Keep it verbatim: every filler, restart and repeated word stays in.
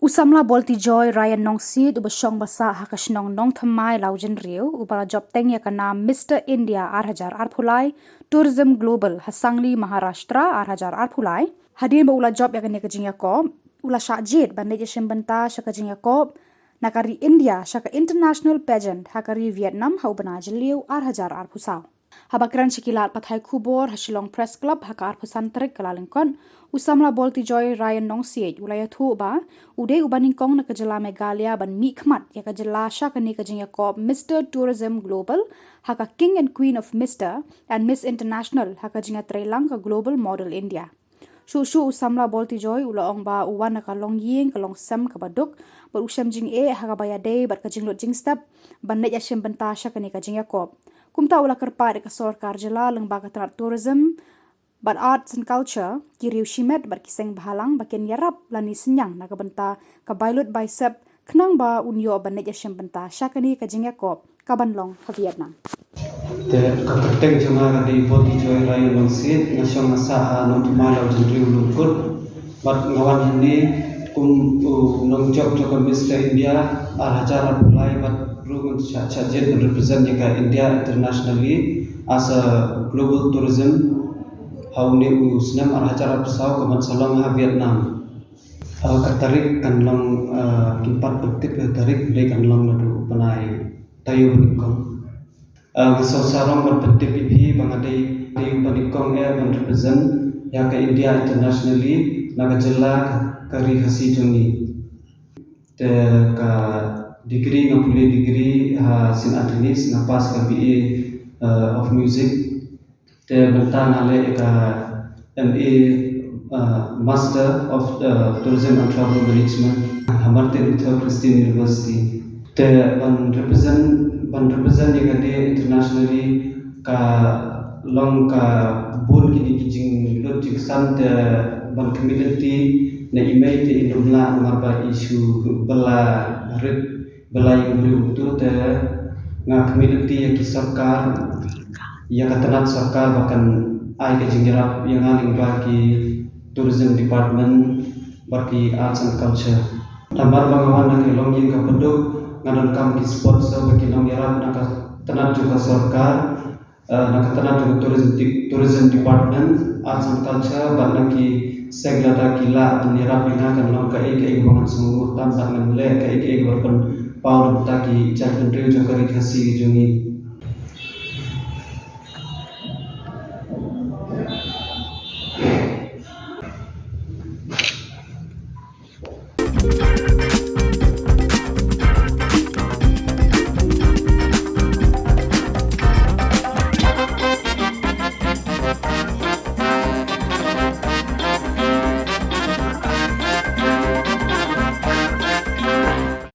U samla Boltijoy Ryan Nongsiej uba shong ba sah ha ka shnong Nongthymmai Lawjynriew, uba la jop teng ïa ka nam Mister India ar hajar arphew lai Tourism Global ha Sangli, Maharashtra ar hajar arphew lai. Hadien ba u la jop ïa kane ka jingïakob, u la shah jied ban leit ïashim bynta sha ka jingïakob na ka ri India sha ka International Pageant ha ka ri Vietnam ha u bnai Jylliew ar hajar arphew saw. Haba kren sha ki lad pathai khubor ha Shillong Press Club ha ka arphew san tarik Kyllalyngkot, u samla Boltijoy Ryan Nongsiej u la ïathuh ba u dei uba nyngkong na ka jylla Meghalaya ban mihkhmat ïa ka jylla sha kane ka jingïakob Mister Tourism Global ha ka King and Queen of Mister and Miss International ha ka jingïatreilang ka Global Model India. Shuh shuh u samla Boltijoy u la ong ba u wan na ka longïing ka longsem kaba duk bad u shem jingeh ha kaba ïadei bad ka jinglut jingstep ban leit ïashim bynta sha kane ka jingïakob. Kumta u la kyrpad ïa ka sorkar jylla lyngba ka tnat Tourism bad Arts and Culture, ki riew shimet bad ki seng bhalang ba kin ïarap lane synñiang na ka bynta ka bai lut bai sep khnang ba un ïoh ban leit ïashim bynta sha kane ka jingïakob kaban long ha Vietnam. Te ka kyrteng jong nga ka dei Boltijoy Ryan Nongsiej, nga shong nga sah ha Nongthymmai Lawjynriew Lyngkut. Bad nga wan hangne kum u nongjop jong ka Mister India ar hajar arphew lai bad ruh ngan shah, shah jied ban represent ïa ka India internationally as a global tourism ha une u snem ar hajar arphew saw kaban sa long ha Vietnam. Ah, ka tarik kan long, ah, kim pat pyntip ka tarik, dei kan long naduh u bnai taïew banyngkong. Ah, nga sngewsarong ban pyntip ïa phi ba nga dei, dei uba nyngkong eh ban represent ïa ka India internationally na ka jylla ka ri Khasi jong ngi. Te ka degree, nga pule degree ha Saint Anthony's, nga pass ka B A, ah, of Music. Te mynta nga leh ka M A, ah, Master of, ah, Tourism and Travel Management ha Martin Luther Christian University. Te ban represent, ban represent ïa ka dei internationally ka long ka bun kine ki jinglut jingsan, te ban khmih lynti na i mei te i lum lah namar ba i shu bylla rit bylla ïing briew, uto te nga khmih lynti ïa ki sorkar, ïa ka tnat sorkar ba kan ai ka jingïarap ïa nga lyngba ki Tourism Department bad ki Arts and Culture. Namar ba nga wan na ka longïing kaba duk, nga donkam ki sponsor bad ki nongïarap na ka tnat jong ka sorkar, eh, na ka tnat jong ka Tourism Di-, Tourism Department, Arts and Culture bad na ki seng, lada ki lah ban ïarap ïa nga kan long kaei kaei ba ngan sngewbha tam bad ngan leh kaei kaei ba pynpaw na ka bynta ki jaitbynriew jong ka ri Khasi jong ngi.